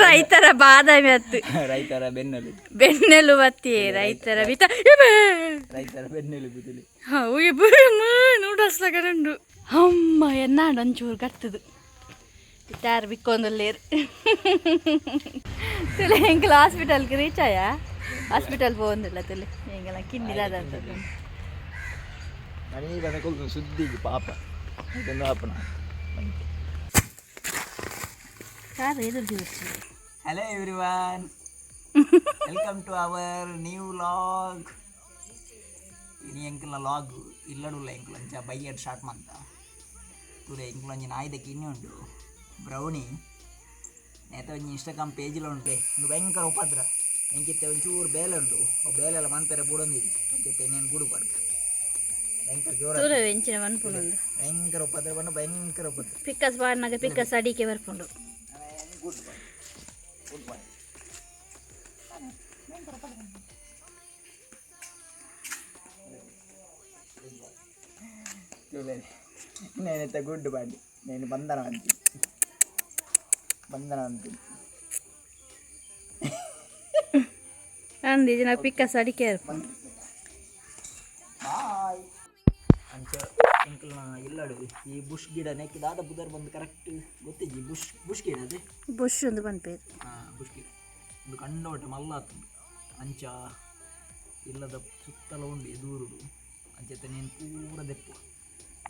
ರೈತರ ಬಾದಾಮಿ ಹತ್ತು. ರೈತರ ಬೆನ್ನೆಲು. ಬೆನ್ನೆಲು ಬತ್ತಿ ರೈತರ ಬಿತ್ತ. ರೈತರ ಬೆನ್ನೆಲು ಬುದುಲಿ. ನೂಡಲ್ಸ್ ತಗೊಂಡು ಅಮ್ಮ ಎನ್ನಾಂಡು ಒಂಚೂರು ಕಟ್ಟದು ಇತ್ತಾರು ಬಿಕ್ಕೊಂದುಲ್ಲೇರು. ತುಲೆ, ಎಂಕಲ್ ಹಾಸ್ಪಿಟಲ್ಗೆ ರೀಚ್ ಆಯ. ಹಾಸ್ಪಿಟಲ್ ಪೋಂದಿಲ್ಲ ತುಲೆ, ಎಂಕಲ ಕಿನ್ನಿ ದಾದ. ನನಗೆ ಕೊಲ್ತು ಸುದ್ದಿಗೆ ಪಾಪ ಇದೊಂದು ಆಪನ. ಕಾರ್ ಎದುರು. Hello everyone, welcome to our new vlog. ಇನಿ ಎಂಕಲ್ನ ಲಾಗ್ ಇಲ್ಲಡುಲ್ಲ. ಎಂಕುಲು ಅಂಚ ಬೈಯಡ್ ಸ್ಟಾರ್ಟ್ ಮಂತ. ತೂಲೆ, ಎಂಕುಲು ಒಂಜಿ ನಾಯಿದ ಕಿನ್ನಿ ಉಂಡು, ಬ್ರೌನಿ. ನೇತ ಒಂಜಿ ಇನ್ಸ್ಟಾಗ್ರಾಮ್ ಪೇಜ್ಲ ಉಂಡು. ಉಂದು ಭಯಂಕರ ಉಪದ್ರ. ಎಂಕಿತ್ತೆ ಒಂಚೂರು ಬೇಲೆ ಉಂಡು, ಅವು ಬೇಲೆ ಎಲ್ಲ ಮನ್ಪೆರೆ ಬುಡೊಂದಿದ್ದು. ಅಂಚೆತ್ತೆ ನೇನು ಬುಡು ಪಡ್ಕ ಭಯಂಕರ ಜೋರ. ತೂಲೆ, ಎಂಚಿನ ಮನ್ಪುಂಡು. ಭಯಂಕರ ಉಪದ್ರ ಬಂದು, ಭಯಂಕರ ಉಪದ್ರ. ಪಿಕ್ಕಸ್ ಬಾಡ್ನಾಗ ಪಿಕ್ಕಸ್ ಅಡಿಕೆ ಬರ್ಪುಂಡು. Good bye, good bye. నేనైతే గుడ్డు బండి, నేను బంధనం అంతి, ಬಂಧನ ಅಂತೀನಿ. ಅಂದು ಇದನ್ನ ಪಿಕ್ಕಸ್ ಅಡಿಕೆ ಬರ್ಪುಂಡು. ಬಾಯ್. ಅಂಚ ಎಂಕಲ್ನ ಇಲ್ಲಡು ಈ ಬುಷ್ ಗಿಡ ನೆಕ್ ದಾದ ಬುದರ್ ಬಂದು ಕರೆಕ್ಟ್ ಗೊತ್ತಿಜ್ಜಿ. ಬುಷ್ ಬುಷ್ ಗಿಡ ಅದೇ. ಬುಷ್ ಒಂದು ಪನ್ಪೇರು. ಹಾಂ, ಬುಷ್ ಗಿಡ. ಒಂದು ಕಂಡೋಟೆ ಮಲ್ಲ ಆತುಂಡು. ಅಂಚ ಇಲ್ಲದ ಸುತ್ತಲ ಉಂಡು ದೂರುಡು. ಅಂಚತೆ ನೇನು ಪೂರ ದೆಪ್ಪು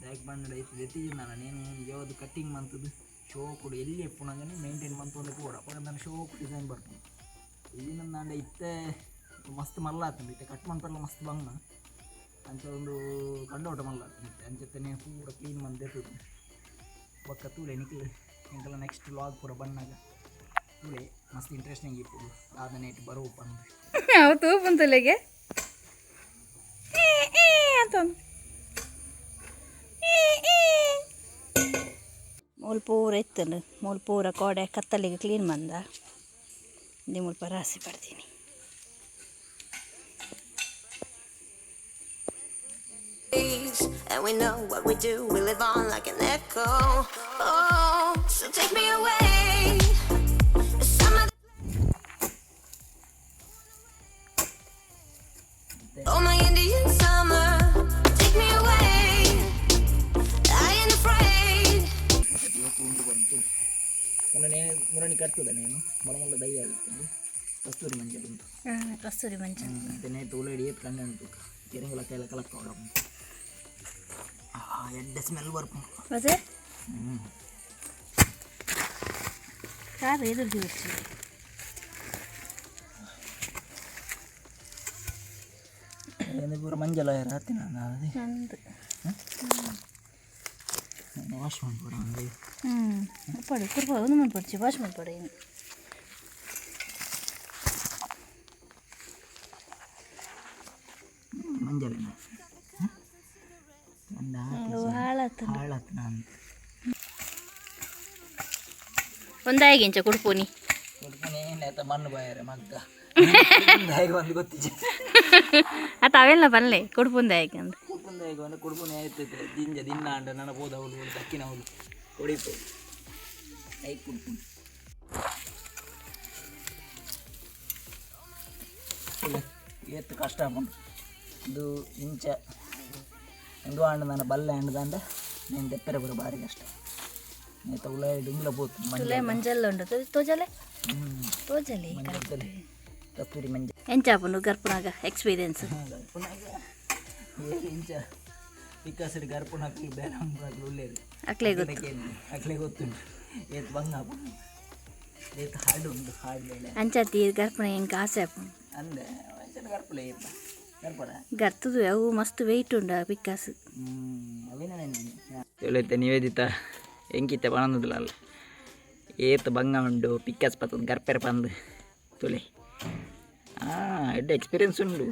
ದಾಯಕ್ ಬಂಡ ಐತೆ ದೆತ್ತಿಜಿ. ನಾನು ನೇನು ನಿಜವಾದ ಕಟ್ಟಿಂಗ್ ಮಂತದ್ದು ಶೋಕುಡು ಎಲ್ಲಿ ಎಪ್ಪುನಗನೆ ಮೇಂಟೈನ್ ಮಂತೊಂದು ಪೋಡ. ಅಪಗ ನನ್ನ ಶೋಕು ಡಿಸೈನ್ ಬರ್ಪುಂಡು. ಈಗಿನಂದಾಂಡ ಇತ್ತೆ ಮಸ್ತ್ ಮಲ್ಲ ಆತುಂಡು. ಇತ್ತೆ ಕಟ್ ಮನ್ಪೆಲ್ಲ ಮಸ್ತ್ ಬಂಗ. ಅಂಚ ಒಂದು ಕಂಡೋಟ ಮಲ್ಲ ಆತುಂಡು ಇತ್ತೆ. ಅಂಚತೆ ನೇನು ಪೂರ ಕ್ಲೀನ್ ಮಂತ್ ದೆತ್ತುದು. ಬೊಕ್ಕ ತೂಲೆ ನಿಕ್ಲ್ ಎಂಕಲ ನೆಕ್ಸ್ಟ್ ಲಾಗ್ ಪೂರ ಬನ್ನಾಗ ತೂಲೆ, ಮಸ್ತ್ ಇಂಟ್ರೆಸ್ಟಿಂಗ್ ಇಪ್ಪುಡು. ದಾದ ನೇಟ್ ಬರವು ಪಂದ್. ಅವು ತೂಪುಂತುಲೆಗೆ ಅಂತ ಮೂಲು ಪೂರ ಎತ್ತುಂಡು. ಮೂಲು ಪೂರ ಕೋಡೆ ಕತ್ತಲಿಗೆ ಕ್ಲೀನ್ ಮಂದ. ಇಂದು ಮುಲ್ಪ ರಾಸಿ ಪಡ್ತೀನಿ. And we know what we do, we live on like an echo. Oh, so take me away. Some other. Oh, my Indian summer, take me away. I ain't afraid. ಇವತ್ತು ಉಂಡು ಬಂತು. ಮೊನ್ನೆ ನೇನು ಮುರಣಿ ಕಟ್ತದ ನೇನು ಮೊಲ ಮೊಲ ದೈ ಆಗುತ್ತದೆ. ಕಸ್ತೂರಿ ಮಂಜಲ್ ಉಂಟು. ಕಸ್ತೂರಿ ಮಂಜಲ್. ಮತ್ತೆ ನೇತು ಉಳ್ಳಾಡಿ ಏತ್ ಕಣ್ಣು ಉಂಟು. ಕೆರೆಂಗಲ ಕೈಲ ಕಲಕ್ಕ. ಎಡ್ಡೆ ಸ್ಮೆಲ್ ಬರ್ಪುಂಡು. ಮತ್ತೆ ಕಾರ್ ಎದುರು ದಿವಸ. ಪೂರ ಮಂಜಲ ರಾತ್ರಿ ನಾನು ಅದೇ. ನಂದು. ವಾಶ್ ಮಾಡ್ಬೋಡ ಒಂದು. ಹ್ಞೂ, ಪಡು ಕುರ್ಪ ಒಂದು ಮನ್ಪಡ್ಚಿ, ವಾಶ್ ಮನ್ಪಡು ಏನು. ಮಂಜಲ ಹಾಳಾತು. ಹಾಳಾತು ನಾನು. ಒಂದಾಗಿ ಇಂಚ ಕುಡ್ಪುನಿ. ಕೊಡ್ಪುನಿ ನೇತ ಮಣ್ಣು ಬಾಯರೆ ಮಗ್ಗ ಹೇಗೆ ಒಂದು ಗೊತ್ತಿಜ್ಜಿ. ಆತ ಅವೆಲ್ಲ ಬಲ್ಲೆ ಕುಡ್ಪುಂದ ಹೇಗೆ ಅಂದ್. ಕುಡ್ಪುಂದ ಹೇಗೆ ಒಂದು ಕುಡ್ಪುನಿ ಆಯ್ತು. ದಿಂಜ ದಿನ್ನ ಅಂಡ ನನ್ನ ಬೋದ ಅವಳು ದಕ್ಕಿನ ಅವಳು ಹೊಡಿತು ಐಕ್ ಕುಡ್ಪುನಿ. ಏತ್ ಕಷ್ಟ ಆಪುಂಡು. ಇದು ಇಂಚ ಒಂದು ಆಂಡ ನನ್ನ ಬಲ್ಲೆ ಅಂಡದಾಂಡ నేను ದೆಪ್ಪರೆ ಬರೋ ಭಾರಿ ಕಷ್ಟ. ನೇತ ಉಲಾಯಿ ಡುಂಗ್ಲ ಪೋತು. ತುಲೆ ಮಂಜಲ್ಲ ಉಂಡು, ತೋಜಲೆ ತೋಜಲೆ. ಮಂಜಲ್, ಕಸ್ತೂರಿ ಮಂಜ. ಎಂಚ ಆಪುಂಡು ಗರ್ಪುನಾಗ ಎಕ್ಸ್ಪೀರಿಯನ್ಸ್? ಗರ್ಪುನಾಗ ಏರು ಇಂಚ ಪಿಕ್ಕಾಸರಿ ಗರ್ಪುನಕ್ಲು ಬೇರೆ ಮನ್ಪುನಕ್ಲು ಉಳ್ಳೇರು. ಅಕ್ಲೆ ಗೊತ್ತು. ಅಕ್ಲೆ ಗೊತ್ತುಂಟು ಏತ್ ಬಂಗ ಆಪುಂಡು, ಏತ್ ಹಾಡು ಉಂಡು, ಹಾಡು ಬೇಳೆ. ಅಂಚಾತಿ ಗರ್ಪುನ ಎಂಕ್ ಆಸೆ ಆಪುಂಡು. ಅಂದೆ ಅಂಚನೆ ಗರ್ಪುಲೆ ಏತ ಗರ್ಪಡ. ಗರ್ತದು, ಅವು ಮಸ್ತ್ ವೆಯ್ಟ್ ಉಂಡು ಆ ಪಿಕ್ಕಾಸು. ತಿಳಿತೆ ನಿವೇದಿತ ಎಂಕಿತ್ತೆ ಪನೊಂದುಲ್ಲ ಏತ್ ಬಂಗ ಉಂಡು ಪಿಕ್ಕಾಸ್ ಪತ್ತದ ಗರ್ಪೆರೆ ಪಂದು. ತುಲೆ, ಎಡ್ಡೆ ಎಕ್ಸ್ಪೀರಿಯನ್ಸ್ ಉಂಡು.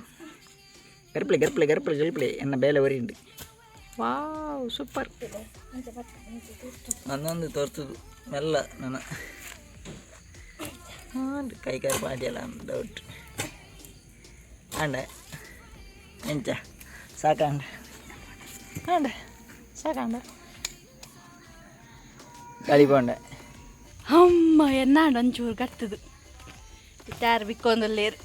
ಗರ್ಪಲೆ ಗರ್ಪಲೆ ಗರ್ಪಲೆ ಗರ್ಪಲೆ ಎನ್ನ ಬೇಲೆ ಒರಿ ಉಂಡು. ವಾವ್, ಸೂಪರ್. ನನ್ನೊಂದು ತೋರ್ತದು ಮೆಲ್ಲ ನನ್ನ ಕೈ ಕೈ ಪಾಡಿಯಲ್ಲ ಡೌಟ್ ಅಂಡ. ಎಂಚ ಸಾಕಂಡ ಅಂಡ ಸಾಕಂಡ ಗಾಳಿ ಪೋಂಡೆ. ಅಮ್ಮ ಎನ್ನಾಂಡ ಒಂಚೂರು ಗತ್ತದು ಇತ್ತಾರು ಬಿಕ್ಕೊಂದುಲ್ಲೇರು.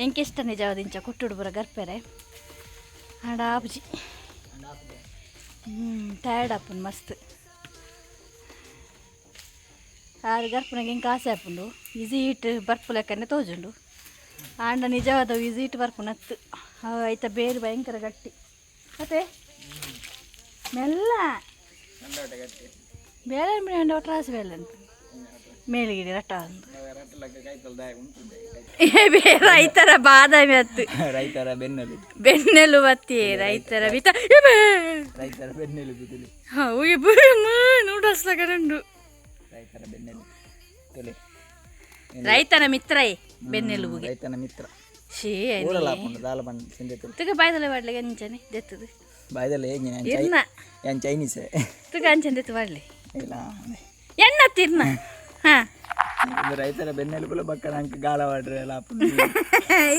ಎಂಕೆಷ್ಟ ನಿಜವಾದ ಇಂಚ ಕೊಟ್ಟುಡು ಪೂರ ಗರ್ಪೆರೆ ಆಂಡ ಆಪುಜಿ. ಟಯರ್ಡ್ ಆಪುಂಡು ಮಸ್ತ್. ಆರು ಗರ್ಪುನಾಗ ಎಂಕ್ ಆಸೆ ಆಪುಂಡು, ಈಸಿ ಇಟ್ಟು ಬರ್ಪು ಲೆಕ್ಕನೆ ತೋಜುಂಡು. ಆಂಡ ನಿಜವಾದ ಈಸಿ ಇಟ್ಟು ಬರ್ಪುನತ್ತು ಅವು ಐತ ಬೇರು ಭಯಂಕರ ಗಟ್ಟಿ. ಮತ್ತೆ ಮೆಲ್ಲ ಬೇಳೆ ಒಟ್ಟು ರಾಸಿ ಬೇಳೆ ಮೇಲ್ಗಿಡಿ ರಟ್ಟ ಒಂದು ರೈತರ ಬಾದಾಮಿ ಹತ್ತು. ರೈತರ ಬೆನ್ನೆಲು. ಬೆನ್ನೆಲು ಬತ್ತಿ ರೈತರ ಬಿತ್ತ. ರೈತರ ಬೆನ್ನೆಲುಬು ತುಲಿ. ನೂಡಲ್ಸ್ ಉಂಡು. ರೈತರ ಬೆನ್ನೆಲು ತುಲಿ. ರೈತನ ಮಿತ್ರ ಬೆನ್ನೆಲುಬುಗೆ. ರೈತನ ಮಿತ್ರ. ಶೇ. ಊರಲ್ಲ ಹಾಕೊಂಡು ದಾಲ ಬಣ್ಣ ಸಿಂಧೆ ತುಲಿ. ತುಗ ಬಾಯ್ದಲ್ಲ ಬಾಡ್ಲಿಗೆ ಅಂಚನೆ ದೆತ್ತದು. ಬಾಯ್ದಲ್ಲ ಹೇಗೆ? ಇರ್ನ. ಏನು ಚೈನೀಸ್? ತುಗ ಅಂಚನೆ ದೆತ್ತು ಬಾಡ್ಲಿ. ಇಲ್ಲ. ಎಣ್ಣ ತಿರ್ನ ಹಾ. ಇದು ರೈತರ ಬೆನ್ನೆಲುಬುಲ ಬಕ್ಕಣ ಅಂಕ ಗಾಲ ವಾಡ್ರೆ ಎಲ್ಲ ಹಾಪುಂಡು.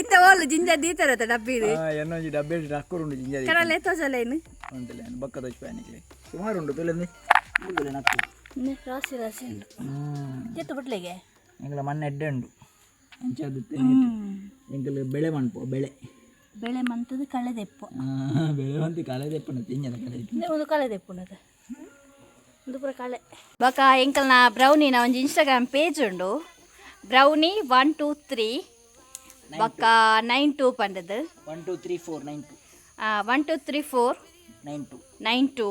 ಇತ್ತ ಓಲು ಜಿಂಜ ದೀತಾರತ ಡಬ್ಬಿ. ಎನ್ನೊಂಜಿ ಡಬ್ಬೆ ನಕ್ಕುರುಂಡು ಜಿಂಜ. ಕಡಲೆ ತೋಜಲ ಇನ್ನು. ಉಂಟಲ್ಲ ಬಕ್ಕ ದೋಚ್ ಸುಮಾರು ಉಂಡು ತುಲೆಂದಿ ಮೂಗಲೆ ನಕ್ಕು. ರಾಸಿ ರಾಸಿ ಉಂಡು. ದೆತ್ತು ಬಿಡ್ಲಿಗೆ. ಎಂಕಲ ಮಣ್ಣು ಎಡ್ಡೆ ಉಂಡು ಅಂಚಾದ ಎಂಕಲ ಬೆಳೆ ಮನ್ಪು ಬೆಳೆ. ಬೆಳೆ ಮಂತದ ಕಳೆದೆಪ್ಪು. ಬೆಳೆ ಮಂತಿ ಕಳೆದೆಪ್ಪನ ತಿಂಜದ ಕಳೆ. ಒಂದು ಕಳೆದೆಪ್ಪುನದ ಒಂದು ಪೂರ ಕಳೆ ಬೊಕ ಎಂಕಲ್ನ ಬ್ರೌನಿನ ಒಂಜಿ ಇನ್ಸ್ಟಾಗ್ರಾಮ್ ಪೇಜ್ ಉಂಡು, ಬ್ರೌನಿ 1 2 3 ಬೊಕ 9 2 ಪಂಡದು. 1 2 3 4 9 2. 1 2 3 4 9 2. 9 2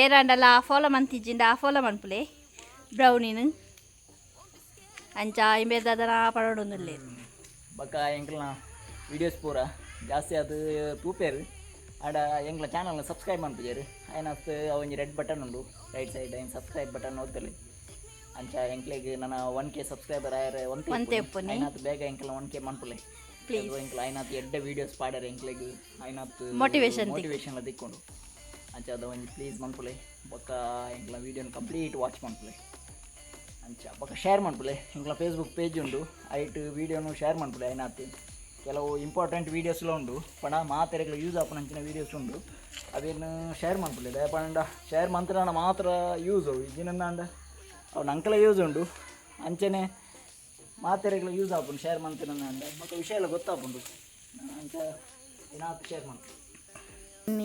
ಏರಾಂಡಲ ಫಾಲೋ ಮಂತಿಜ್ಜಿಂಡ ಫಾಲೋ ಮನ್ಪುಲೆ ಬ್ರೌನಿನ. ಅಂಚ ಇಂಬೇದಾದನ ಪಡೋಡೊಂದುಲ್ಲೆ. ಬೊಕ ಎಂಕಲ್ನ ವೀಡಿಯೋಸ್ ಪೂರ ಜಾಸ್ತಿ ಅದು ತೂಪೇರು ಆಡ ಎಂಕ್ಲ ಚಾನಲ್ನ ಸಬ್ಸ್ಕ್ರೈಬ್ ಮನ್ಪುಜೆರ್. ಅಯನತ್ ಒಂಜಿ ರೆಡ್ ಬಟನ್ ಉಂಡು ರೈಟ್ ಸೈಡ್, ಐನ್ ಸಬ್ಸ್ಕ್ರೈಬ್ ಬಟನ್ ಒತ್ತಲೆ. ಅಂಚ ಎಂಕ್ಲೆಗ್ ನನ 1K subscriber ಆಯರೆ ಒಂತೆ. ಒಂತೆ ಉಪ್ಪುನಿ. ಐನಾತ್ ಬೇಗ ಎಂಕ್ಲ 1K ಮನ್ಪುಲೆ. Please. ಎಂಕ್ಲ ಐನಾತ್ ಎಡ್ಡೆ ವೀಡಿಯೋಸ್ ಪಾಡರೆ ಎಂಕ್ಲೆಗ್ ಐನಾತ್ Motivation ತಿಕ್ಕು. ಮೋಟಿವೇಶನ್ ತಿಕ್ಕೊಂಡು. ಅಂಚ ಅದ ಒಂಜಿ ಪ್ಲೀಸ್ ಮನ್ಪುಲೆ. ಬೊಕ್ಕ ಎಂಕ್ಲ ವೀಡಿಯೋನ ಕಂಪ್ಲೀಟ್ ವಾಚ್ ಮನ್ಪುಲೆ. ಅಂಚ ಬೊಕ್ಕ ಶೇರ್ ಮನ್ಪುಲೆ. ಎಂಕ್ಲ ಫೇಸ್ಬುಕ್ ಪೇಜ್ ಉಂಡು, ಐಟ್ ವೀಡಿಯೋನು ಶೇರ್ ಮನ್ಪುಲೆ. ಐನಾತ್ ಕೆಲವು ಇಂಪಾರ್ಟೆಂಟ್ ವೀಡಿಯೋಸ್ಲ ಉಂಡು ಪಂಡ ಮಾತೆರೆಗ್ಲ ಯೂಸ್ ಆಪುನಂಚಿನ ವೀಡಿಯೋಸ್ ಉಂಡು, ಅವೇನು ಶೇರ್ ಮನ್ಪುಲೆ. ದಾಯೆ ಪಂಡ ಶೇರ್ ಮಂತ್ರಾಂಡ ಮಾತ್ರ ಯೂಸ್ ಅವು ಇಜ್ಜಿನಂದಾಂಡ ಅವು ನಂಕಲ ಯೂಸ್ ಉಂಡು. ಅಂಚನೆ ಮಾತೆರೆಗ್ಲ ಯೂಸ್ ಆಪುಂಡು ಶೇರ್ ಮಂತಿನಂದಾಂಡ. ಬೊಕ್ಕ ವಿಷಯ ಎಲ್ಲ ಗೊತ್ತಾಪುಂಡು. ಅಂಚ ಏನಾತ್ ಶೇರ್ ಮನ್ಪುಲೆ.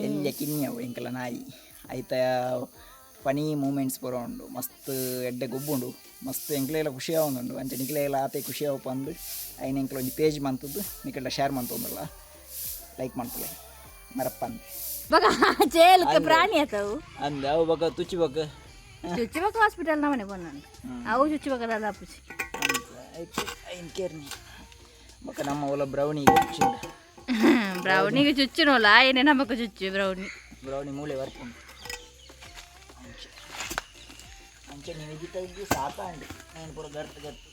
ಎಲ್ಯ ಕಿನ್ಯವು ಎಂಕಲ ನಾಯಿ ಐತ ಫನಿ ಮೂಮೆಂಟ್ಸ್ ಪೂರ ಉಂಡು. ಮಸ್ತ್ ಎಡ್ಡೆ ಗೊಬ್ಬುಂಡು, ಮಸ್ತ್ ಎಂಕ್ಲೆಲ ಖುಷಿ ಆವೊಂದುಂಡು. ಅಂಚ ನಿಕ್ಲೆಲ ಆತೆ ಖುಷಿ ಆವಪ್ಪ ಅಂದ್ ಐನ್ ಎಂಕ್ಲ ಒಂಜಿ ಪೇಜ್ ಮಂತದ್ದು ನಿಕ್ಲೆಡ ಶೇರ್ ಮಂತೊಂದುಲ್ಲ. ಲೈಕ್ ಮನ್ಪುಲೆ ಮರಪ್ಪಂದೆ. ಬೊಕ ಜೇಲ್ಕ ಪ್ರಾಣಿ ಆತವು. ಅಂದ್ ಅವು ಬೊಕ ತುಚ್ಚಿ ಬೊಕ. ಚುಚ್ಚುಬಕ ಹಾಸ್ಪಿಟಲ್ ನಮನೆ ಪೊನ್ನಂಡು ಅವು ಚುಚ್ಚುಬಕ ದಾದ ಆಪುಜಿ. ಐಕ್ ಐನ್ ಕೇರ್ನಿ. ಬೊಕ ನಮ್ಮ ಓಲ ಬ್ರೌನಿ ಚುಚ್ಚಿಂಡ. ಬ್ರೌನಿಗೆ ಚುಚ್ಚುನೋಲ ಏನೇ ನಮಕ್ ಚುಚ್ಚು ಬ್ರೌನಿ. ಬ್ರೌನಿ ಮೂಳೆ ಬರ್ಪುಂಡು. ಅಂಚ ಅಂಚ ನಿವೇದಿತ ಸಾಕಾಂಡು నేను ಪೂರ ಗರ್ತು ಗರ್ತು.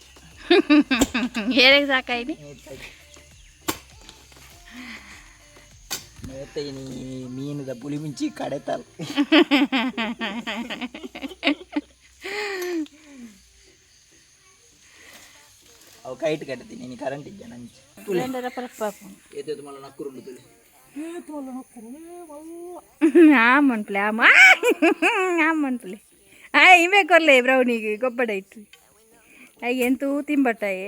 ಏರೆಗ್ ಸಾಕಾಯ್ನಿ. ನೇತ ಇನಿ ಮೀನುದ ಪುಲಿ ಮುಂಚಿ ಕಡೆತಾಲ್. ಅವು ಕೈಟ್ ಕಟ್ತೀನಿ ನೀನು ಕರೆಂಟ್ ಇದ್ದ ನಂಚ. రెండర పరపాపు. ಏತೇತು ಮಲ್ಲ ನಕ್ಕುರುಂಡು ತುಳಿ. ಆಮನ್ಪುಲೆ ಆಮ ಆಮನ್ಪುಲೆ ಆ ಇವೆ ಕೊರ್ಲೆ ಬ್ರೌನಿಗೆ ಗೊಬ್ಬಡ ಇಟ್ಟು ಅಯ್ಯ ಎಂತೂ ತಿಂಬಟ್ಟಾಯೆ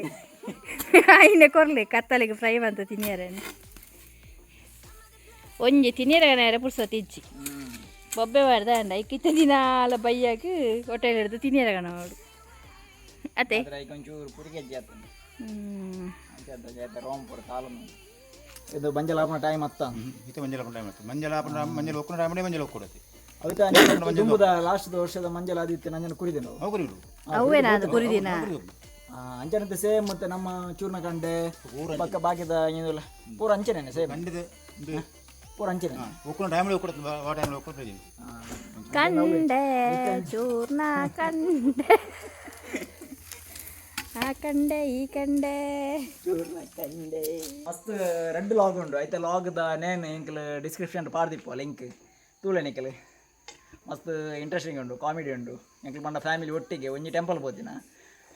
ಆಯ್ನೆ ಕೊರ್ಲೆ ಕತ್ತಲೆಗೆ ಫ್ರೈ ಅಂತ ತಿನ್ನಿಯರೇನು ಒಂಜಿ ತಿನ್ನಿಯರಗನಾರ ಪುರ್ಸೊತ್ತು ಇಜ್ಜಿ. ಬೊಬ್ಬೆ ಬಾರ್ದ ಅಂಡ ಐಕಿತ್ತ ದಿನಾಲ ಬಯ್ಯಾಗ ಹೋಟೆಲ್ ಹಿಡ್ದು ತಿನ್ನಿಯರಗಣ ಅವಳು ಅತ್ತೆ. ಅದ್ರ ಐಕೊಂಚೂರು ಪುರಿಗೆಜ್ಜೆ ಆತಂದು. ಅಂಚ ಅದ ರೋಮ್ ಪೂರ ತಾಲುನು ಇದು ಬಂಜಲ ಟೈಮ್ ಅತ್ತ. ಇತ್ತೆ ಮಂಜಲ ಟೈಮ್ ಇತ್ತು ಮಂಜಲ ಮಂಜಲ ಒಕ್ಕುನ ಟೈಮ್ ಮಂಜಲ ಒಕ್ಕುಡತಿ. ಅದಕ್ಕೆ ದುಂಬುದ ಲಾಸ್ಟ್ ವರ್ಷದ ಮಂಜಲ ಆದಿತ್ತು ನಂಜನ ಕುರಿದೆ ನಾವು. ಅವು ಕುರಿಡು. ಅವೇನಾದ ಕುರಿದಿನ. ಅಂಚನಂತೆ ಸೇಮ್ ಮತ್ತೆ ನಮ್ಮ ಚೂರ್ಣ ಕಂಡೆ ಪಕ್ಕ ಬಾಕಿದ ಏನಿಲ್ಲ ಪೂರ ಅಂಚನೆ ಸೇಮ್. ಕಂಡಿದೆ ಇದು. ಪೂರ ಅಂಚನೆ. ಒಕ್ಕುನ ಟೈಮ್ ಒಕ್ಕುಡತಿ ಆ ಟೈಮ್ ಒಕ್ಕುಡ. ಕಂಡೆ ಚೂರ್ಣ ಕಂಡೆ ಆ ಕಂಡೆ ಈ ಕಂಡೆ. ಚೂರ್ಣ ಕಂಡೆ ಮಸ್ತ್ ರೆಡ್ ಲಾಗ್ ಉಂಡು ಐತೆ. ಲಾಗ್ದ ನೇನ್ ಎಂಕಲ್ ಡಿಸ್ಕ್ರಿಪ್ಷನ್ ಪಾಡ್ದಿಪ್ಪ ಲಿಂಕ್ ತೂಲೆ ನಿಕಲ್. ಮಸ್ತ್ ಇಂಟ್ರೆಸ್ಟಿಂಗ್ ಉಂಡು, ಕಾಮಿಡಿ ಉಂಡು. ಎಂಕಲ್ ಪಂಡ ಫ್ಯಾಮಿಲಿ ಒಟ್ಟಿಗೆ ಒಂಜಿ ಟೆಂಪಲ್ ಪೋತಿನ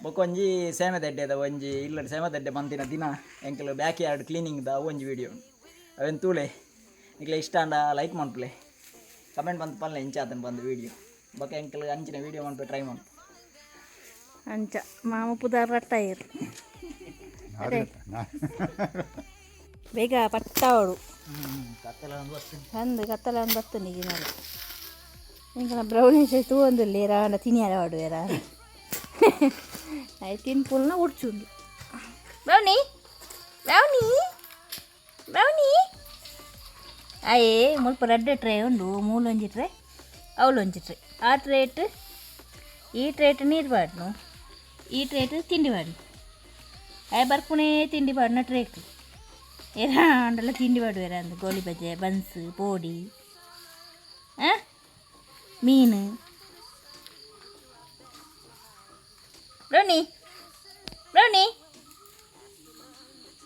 ಬೊಕ್ಕ ಒಂಜಿ ಸೇಮೆದಡ್ಡೆದ ಒಂಜಿ ಇಲ್ಲ ಸೇಮೆದಡ್ಡೆ ಬಂತಿನ ದಿನ ಎಂಕಲ್ ಬ್ಯಾಕ್ ಯಾರ್ಡ್ ಕ್ಲೀನಿಂಗ್ the ಒಂಜಿ ವಿಡಿಯೋ ಉಂಡು. ಅವೇನು ತೂಲೆ. ನಿಕ್ಲೆ ಇಷ್ಟ ಅಂಡ ಲೈಕ್ ಮನ್ಪುಲೆ. ಕಮೆಂಟ್ ಬಂದು ಪಲ್ಲೆ ಇಂಚಾತನ ಬಂದು ವೀಡಿಯೋ ಬೊಕ ಎಂಕಲ್ ಅಂಚಿನ ವೀಡಿಯೋ ಮನ್ಪೆ ಟ್ರೈ ಮನ್ಪು. ಅಂಚ ಮಾಮ ಪುದಾರ್ ರಟ್ಟಾಯಿರು. ಬೇಗ ಪಟ್ಟಾವಡು. ಕತ್ತಲ ಒಂದು ಬರ್ತೇನೆ. ಅಂದು ಕತ್ತಲ ಒಂದು ಬರ್ತದೆ ಈಗ. ಎಂಕನ ಬ್ರೌನಿಷ್ ತೂವೊಂದುಲ್ಲೆ ರಾಂಡ ತಿನಿಯರ ವಾಡುವೆರ. I ತಿನ್ಪುಲ್ನ ಉಡ್ಚುಂಡು. Brownie, brownie, brownie. ಅಯ್ಯೇ, ಮುಲ್ಪ ರಡ್ಡೆ ಟ್ರೇ ಉಂಡು. ಮೂಲೊಂಜಿ ಟ್ರೇ, ಅವಲೊಂಜಿ ಟ್ರೇ. ಆ ಟ್ರೇಟ್ ಈ ಟ್ರೇಟ್ ನೀರು ಪಾಡ್ನು, ಈ ಟ್ರೇಟ್ ತಿಂಡಿ ಪಾಡ್ನು. ಅಯ್ಯ, ಬರ್ಪುನೇ ತಿಂಡಿ ಪಾಡ್ನ ಟ್ರೇಕ್. ಏರಾಂಡಲ ತಿಂಡಿ ಪಾಡುವೆರ ಅಂದು. ಗೋಲಿ ಬಜೆ, ಬನ್ಸ್, ಪೋಡಿ, ಆ ಮೀನು. Brownie, brownie.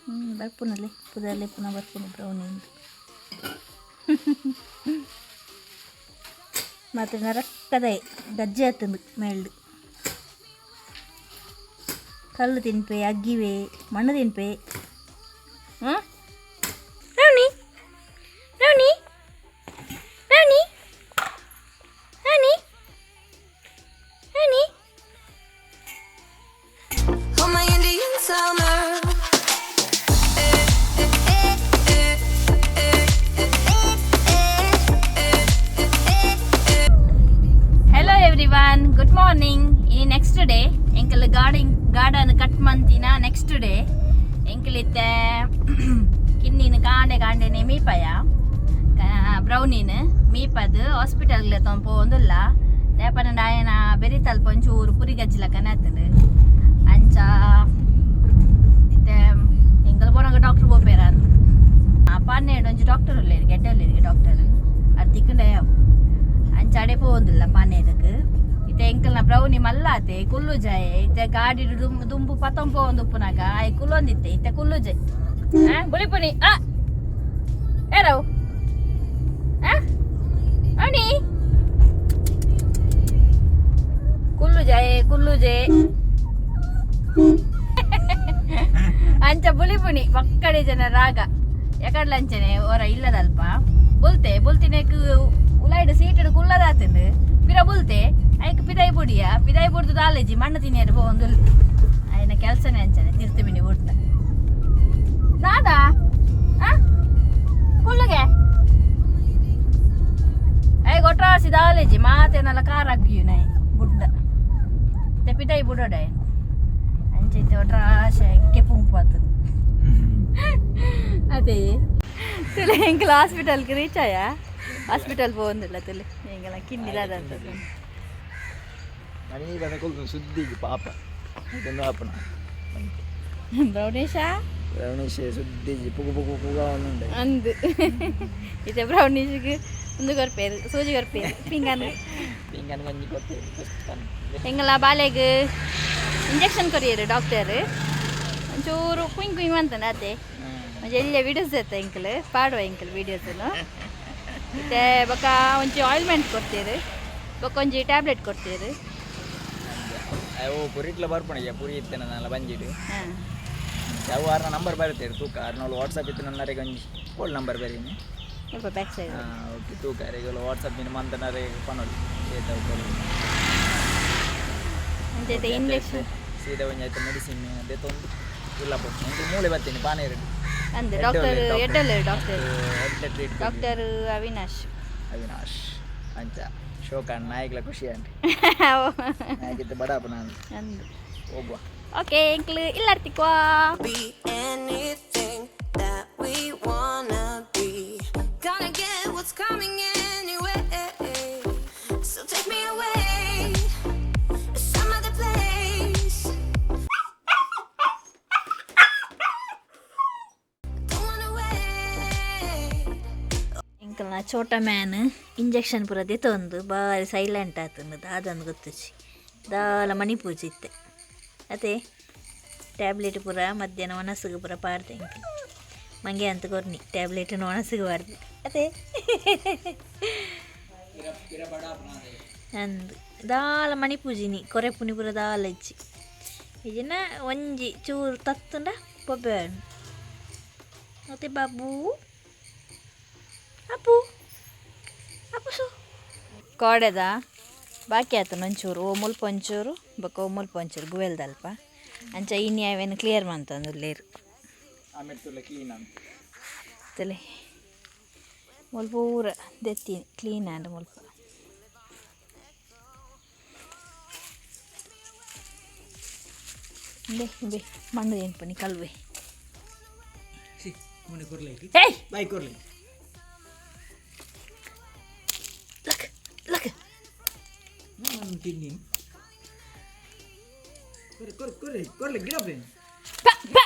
ಹ್ಞೂ, ಬರ್ಪುನಲ್ಲಿ ಪುದರ್ಲೆ ಪುನಃ ಬರ್ಪುನು ಬ್ರೌನಿ ಅಂತ. ಮಾತ್ರ ನರಕ್ಕದ ಗಜ್ಜೆ ಆತಂದು ಮೇಲ್ಡು. ಕಲ್ಲು ತಿನ್ಪೆ, ಅಗ್ಗಿವೆ, ಮಣ್ಣು ತಿನ್ಪೆ. ಹ್ಞೂ, brownie, brownie, brownie, brownie, brownie. Oh, my Indian summer. Hello everyone, good morning. ಈ ನೆಕ್ಸ್ಟ್ ಡೇ ಎಂಕಲ್ ಗಾರ್ಡನ್ ಗಾರ್ಡನ್ ಕಟ್ ಮಂತಿನ ನೆಕ್ಸ್ಟ್ ಡೇ. ಎಂಕಲಿತ್ತೆ ಕಿನ್ನಿನ ಕಾಂಡೆ ಕಾಂಡೆನೆ ಮೀಪಯ. ಬ್ರೌನಿನ್ ಮೀಪದ್ ಹಾಸ್ಪಿಟಲ್ ಪೋವೊಂದುಲ್ಲ. ದಾಯೆ ಆಯನ ಬೆರಿತಲ್ಪ ಒಂಚೂರು ಪುರಿ ಗಜ್ಜಿಲಕನೆ ಆತಂಡು. ಅಂಚ ಇತ್ತೆ ಎಂಕಲ್ ಪೋನಾಗ ಡಾಕ್ಟರ್ ಪೋಪೇರ. ಪನ್ನೆರಡು ಒಂಜಿ ಡಾಕ್ಟರ್ ಉಲ್ಲೇರು, ಗೆಡ್ಡೆ ಉಲ್ಲೇರಿಗೆ ಡಾಕ್ಟರ್. ಅದು ತಿಕ್ಕಂಡೆ ಅಂಚ ಅಡೆ ಪೋವೊಂದಿಲ್ಲ ಪಾನೇದಕ್ಕೆ. ಇತ್ತೆ ಎಂಕಲ್ನ ಬ್ರೌನಿ ಮಲ್ಲಾತೆ, ಕುಲ್ಲು ಜಾಯೆ. ಇತ್ತೆ ಗಾಡಿ ದುಂಬು ದುಂಬು ಪತೊಂಬ ಪೋವೊಂದು ಉಪ್ಪುನಾಗ ಆಯ್ ಕುಲ್ಲೊಂದಿತ್ತೆ. ಇತ್ತೆ ಕುಲ್ಲು ಜಾಯ್. ಆ ಬುಳಿಪುನಿ ಆ ಏರವು ಆ ಬ್ರೌನಿ ಕುಲ್ಲು ಜಾಯೆ, ಕುಲ್ಲು ಜೆ. ಅಂಚ ಬುಳಿಪುನಿ ಪಕ್ಕಡೆ ಜನ ರಾಗ ಎಕಡ್ಲಂಚನೆ ಹೊರ ಇಲ್ಲದಲ್ಪ ಬುಲ್ತೆ. ಬುಲ್ತಿನೆಕ್ ಉಲಾಯ್ಡ್ ಸೀಟಡ್ ಕುಲ್ಲದಾತಂಡು. ಪಿರ ಬುಲ್ತೆ, ಐಕ್ ಪಿದಾಯಿ ಬುಡಿಯ. ಪಿದಾಯಿ ಬುಡ್ದು ದಾಲೇಜಿ, ಮಣ್ಣು ತಿನ್ನಿಯರು ಪೋವೊಂದು. ಆಯ್ನ ಕೆಲಸನೇ ಅಂಚನೆ. ತಿರ್ತು ಮಿನಿ ಬುಡ್ತ ದಾದಾ. ಆ ಕುಲ್ಲುಗೆ I ಗೊಟ್ರಾಸಿ ದಾಲೇಜಿ ಮಾತೇನಲ್ಲ ಕಾರ್ ಅಗ್ಗಿಯು ನೈ ಬುಡ್ಡ ಮತ್ತೆ ಪಿದಾಯಿ ಬುಡೋಡ. ಅಂಚೈತೆ ಒಟ್ರಾಶೆ ಕೆಪ್ಪು ಆತದ. ಅದೇ ತುಲೆ, ಎಂಕಲ್ ಹಾಸ್ಪಿಟಲ್ಗೆ ರೀಚ್ ಆಯ. ಹಾಸ್ಪಿಟಲ್ ಪೋವೊಂದಿಲ್ಲ ತುಲೆ, ಎಂಕಲ ಕಿನ್ನಿ ದಾದಂತದ್ದು. ಮನೆ ಬಂದ ಕೊಲ್ತು ಸುದ್ದಿಗೆ ಪಾಪ ಇದೊಂದು ಆಪನ. ಬ್ರೌನಿಶಾ. ರವಣೀಶ್ ಸುದ್ದಿಜಿ ಪುಗು ಪುಗು ಪುಗ ಒಂದುಂಡೆ. ಅಂದು ಇತ್ತೆ ಬ್ರೌನಿಶ್ಗೆ ಒಂದು ಕೊರ್ಪೇರು, ಸೂಜಿ ಕೊರ್ಪೇರು, ಪಿಂಗನ್. ಪಿಂಗನ್ ಗಂಜಿ ಕೊತ್ತೆ. ಎಂಗಲ ಬಾಲೆಗ್ ಇಂಜೆಕ್ಷನ್ ಕೊರಿಯರು ಡಾಕ್ಟರ್. ಒಂಚೂರು ಕುಯ್ ಕುಯ್ ಅಂತಾನೆ ಅದೇ. ಒಂಜಿ ಎಲ್ಯ ವಿಡಿಯೋಸ್ ಇತ್ತ ಎಂಕಲ್ ಪಾಡುವ ಎಂಕಲ್ ವಿಡಿಯೋಸ್. ಇತ್ತೆ ಬೊಕ ಒಂಜಿ ಆಯಿಲ್ಮೆಂಟ್ ಕೊಡ್ತೀರು, ಬೊಕ ಒಂಜಿ ಟ್ಯಾಬ್ಲೆಟ್ ಕೊಡ್ತೀರು. ಅವು ಪುರಿಟ್ಲ ಬರ್ಪಣೆ ಪುರಿ ಇತ್ತೆ ನನ್ನ ಬಂಜಿಡು. ಹಾಂ. ಅವು ಆರ್ನ ನಂಬರ್ ಬರುತ್ತೆ ತೂಕ. ಆರ್ನೋಳು ವಾಟ್ಸಪ್ ಇತ್ತು ನನ್ನರಿಗೆ ಒಂಜಿ ಫೋನ್ ನಂಬರ್ ಬರೀನಿ. ಸ್ವಲ್ಪ ಬ್ಯಾಕ್ ಸೈಡ್. ಓಕೆ, ತೂಕ ಅರೆಗೆ ವಾಟ್ಸಪ್ ನಿನ್ನ ಮಂತನರೆ ಪನೊಲಿ ಏತ. ಅಂಚೈತೆ ಇಂಜೆಕ್ಷನ್. ಸೀದಾ ಒಂಜಿ ಆಯ್ತು ಮೆಡಿಸಿನ್ ದೆತ್ತೊಂದು ಇಲ್ಲ ಪೋ. ಎಂಕುಲು ಮೂಲೆ ಬರ್ತೀನಿ ಪಾನೇರು. ಅಂದ್ ಡಾಕ್ಟರ್ ಎಡ್ಡಲ್ಲ ಡಾಕ್ಟರ್. ಎಡ್ಡೆ ಟ್ರೀಟ್. ಡಾಕ್ಟರ್ ಅವಿನಾಶ್. ಅವಿನಾಶ್. ಅಂಚ ಶೋಕ ನಾಯಿಗ್ಲ ಖುಷಿ ಅಂಟ ನಾಯಿಗಿದ್ದ ಬಡಾಪ ನಾನು. ಅಂದು. ಹೋಗುವ. Okay, ಎಂಕ್ಲು ಇಲ್ಲಾರ್ತಿಕ್ವಾ. Be anything that we wanna be. Gonna get what's coming anyway. So take me away, some other place. Don't wanna wait. ಎಂಕಲ್ನ Chhota man injection ಪೂರ ದೆತ್ತೊಂದು ಬಾರಿ ಸೈಲೆಂಟ್ ಆತಂದು. ದಾದಂದು ಗೊತ್ತುಜಿ, ದಾಲ ಮಣಿಪೂಜೆ ಇತ್ತೆ. ಅದೇ ಟ್ಯಾಬ್ಲೆಟ್ ಪೂರ ಮಧ್ಯಾಹ್ನ ಒಣಸುಗು ಪೂರ ಪಾಡ್ದೆ. ಎಂಕಲ್ ಮಂಗೆ ಅಂತ ಕೊರ್ನಿ ಟ್ಯಾಬ್ಲೆಟ್ ಒಣಸುಗು ಪಾಡ್ದೆ. ಅದೇ ಅಂದು ದಾಲ ಮಣಿಪೂಜಿನಿ ಕೊರೆ ಪುನಿ ಪೂರ ದಾಲ ಇಜ್ಜಿ. ಇಜಿನ ಒಂಜಿ ಚೂರು ತತ್ತುಂಡ ಬೊಬ್ಬೆ. ಮತ್ತೆ ಬಾಬು, ಅಪ್ಪು, ಅಪ್ಪು. ಕೋಡೆದ ಬಾಕಿ ಆತನ ಒಂಚೂರು ಓ ಮುಲ್ಪ ಒಂಚೂರು ಬೊಕ್ಕ ಓ ಮುಲ್ಪ ಒಂಚೂರು ಗುವೆಲ್ದಲ್ಪ. ಅಂಚ ಇನಿ ಅವೇನು ಕ್ಲಿಯರ್ ಮಂತೊಂದುಲ್ಲೇರು. ಆಮೇಲೆ ಕ್ಲೀನ್ ಅಂತ. ತಲೆ ಮುಲ್ಪ ಪೂರ ದೆತ್ತೀನಿ ಕ್ಲೀನ್ ಆಂಡ್ ಮುಲ್ಪ. ಇಂಬೆ ಇಂಬೆ ಮಣ್ಣು ತಿನ್ಪನಿ ಕಲ್ವೆ. ಸಿ ಮುನಿ ಕೊರ್ಲೈತಿ. ಏಯ್. ಬಾಯ್ ಕೊರ್ಲಿ. ಲಕ್ ಲಕ್. ನಾನು ತಿನ್ನಿ ಕೊರೆ ಕೊರೆ ಕೊರೆ ಕೊರ್ಲೆ ಗಿಡಪ್ಪ. ಪ ಪ.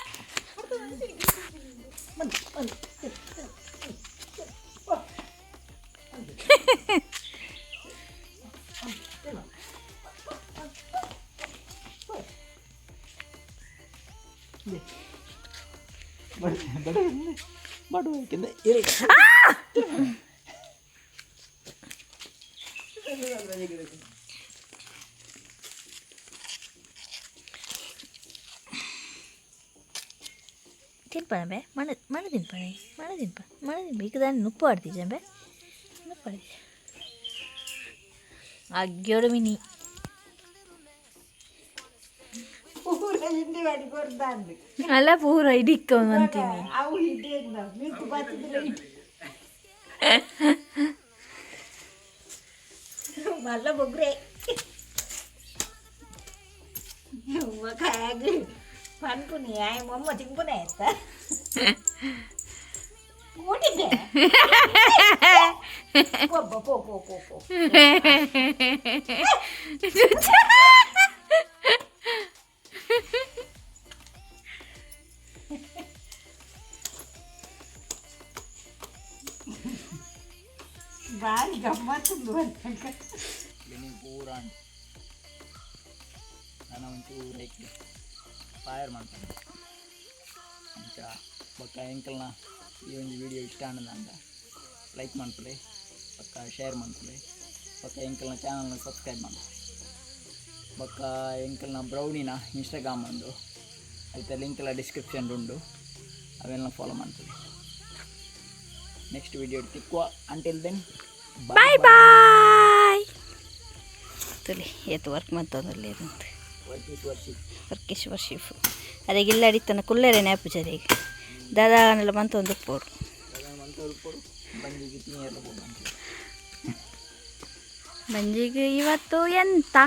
ಬಡ ಬಡ ತಿನ್ಪಣ ಬೇ ಮಣ್ಣು ಮಣ್ಣು ತಿನ್ಪಣೆ ಮಣ್ಣು ತಿನ್ಪ ಮಣ್ಣು ತಿನ್ಪ ಈಗ ದಾನಿ ನುಪ್ಪು ಆಡ್ತಿದ್ದೆ ಬೇ ನುಪ್ಪು ಆಡ್ತಿದ್ದೆ ಅಗ್ಯೋಡು ಮಿನಿ. ಪೂರ ಹಿಂಡಿ ಮಾಡಿ ಕೊಡ್ತಾಂದು. ಅಲ್ಲ ಪೂರ ಇಡಿಕ್ಕ ಅಂತೀನಿ. ಅವು ಹಿಡಿಯಿಂದ ಮಿಂಕು ಬತ್ತಿದ್ರೆ ಇಟ್ಟು ಮಲ್ಲ ಬೊಗ್ರೆ ಕಾಯಾಗಿ ಪನ್ಪುನಿ ಆಯ್ ಮೊಮ್ಮ ತಿಂಪುನೆ ಆಯ್ತಾ ಊಟಿದ್ದೆ ಪೋ ಪೋ ಪೋ ಪೋ ಪೋ. ಭಾರಿ ಗಮ್ಮತ್ತುಂದು ಬರ್ತಂಕ. ಬೆನಿ ಪೂರ ಉಂಟು. ನಾನು ಒಂಚೂರು ಐಕ್ ಫೈರ್ ಮಾಡ್ತಾನೆ. ಅಂಚ ಬೊಕ್ಕ ಎಂಕಲ್ನ ಈ ಒಂಜಿ ವಿಡಿಯೋ ಇಷ್ಟ ಆಂಡ ಅಂತ ಲೈಕ್ ಮನ್ಪುಲೆ, ಬೊಕ್ಕ ಶೇರ್ ಮನ್ಪುಲೆ, ಬೊಕ್ಕ ಎಂಕಲ್ನ ಚಾನಲ್ನ ಸಬ್ಸ್ಕ್ರೈಬ್ ಮನ್ಪುಲೆ. ಬೊಕ್ಕ ಎಂಕಲ್ನ ಬ್ರೌನಿನ ಇನ್ಸ್ಟಾಗ್ರಾಮ್ ಉಂಡು, ಐತ ಲಿಂಕ್ಲ ಡಿಸ್ಕ್ರಿಪ್ಷನ್ ಉಂಡು, ಅವೆಲ್ಲ ಫಾಲೋ ಮನ್ಪುಲೆ. ನೆಕ್ಸ್ಟ್ ವಿಡಿಯೋ ತಿಕ್ಕುವ, ಅಂಟಿಲ್ then bye ಬಾಯ್. ತುಲಿ ಏತು ವರ್ಕ್ ಮಂತೊಂದುಲ್ಲೇರು. Work is worship. Work is worship. ಅರೆಗ್ ಇಲ್ಲಡಿತ್ತನ ಕುಲ್ಲೆರೆ ನೇಪುಜರೆಗ್ ದಾದಾನೆಲ್ಲ ಮಂತೊಂದು ಉಪ್ಪೋಡು. ಮಂತೊಡು ಬಂಜಿಗೆ ತಿನಿಯೆಲ್ಲ ಬೋಡು. ಬಂಜಿಗೆ ಇವತ್ತು ಎಂತ?